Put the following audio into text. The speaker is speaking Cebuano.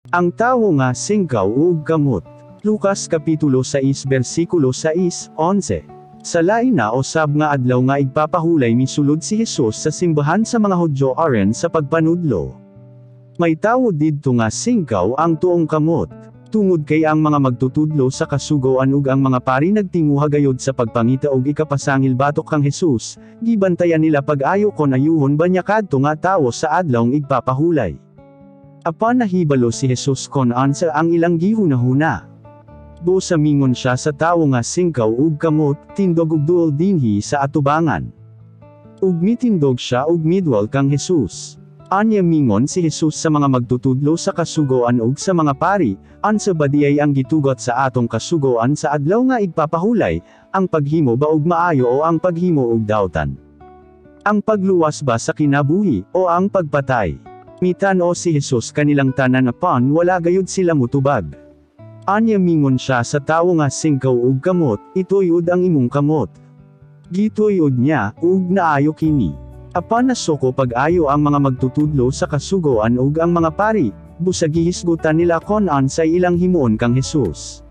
Ang tawo nga singkaw ug kamot. Lucas Kapitulo 6 versikulo 6, 11. Sa lain na usab nga adlaw nga igpapahulay, misulod si Jesus sa simbahan sa mga Hudyo aron sa pagpanudlo. May tawo didto nga singkaw ang tuong kamot. Tungod kay ang mga magtutudlo sa kasugoan ug ang mga pari nagtinguha gayod sa pagpangita og ikapasangil batok kang Jesus, gibantayan nila pag-ayo kon ayuhon ba niya kadto nga tawo sa adlawng igpapahulay. Apan nahibalo si Jesus kon unsa ang ilang gihunahuna. Busa mingon siya sa tawo nga singkaw ug kamot, "Tindog ug duol dinhi sa atubangan." Ug mitindog siya ug midwal kang Jesus. Anya mingon si Jesus sa mga magtutudlo sa kasugoan ug sa mga pari, "Unsa ba diay ang gitugot sa atong kasugoan sa adlaw nga igpapahulay, ang paghimo ba og maayo o ang paghimo og dautan? Ang pagluwas ba sa kinabuhi, o ang pagpatay?" Mitan-o si Jesus kanilang tanan apan wala gayud sila mutubag. Anya mingon siya sa tawo nga singkaw ug kamot, "Ituyod ang imong kamot." Gituyod niya, ug naayo kini. Apan nasuko pag-ayo ang mga magtutudlo sa kasugoan ug ang mga pari, busa gihisgutan nila kon unsay ilang himuon kang Jesus.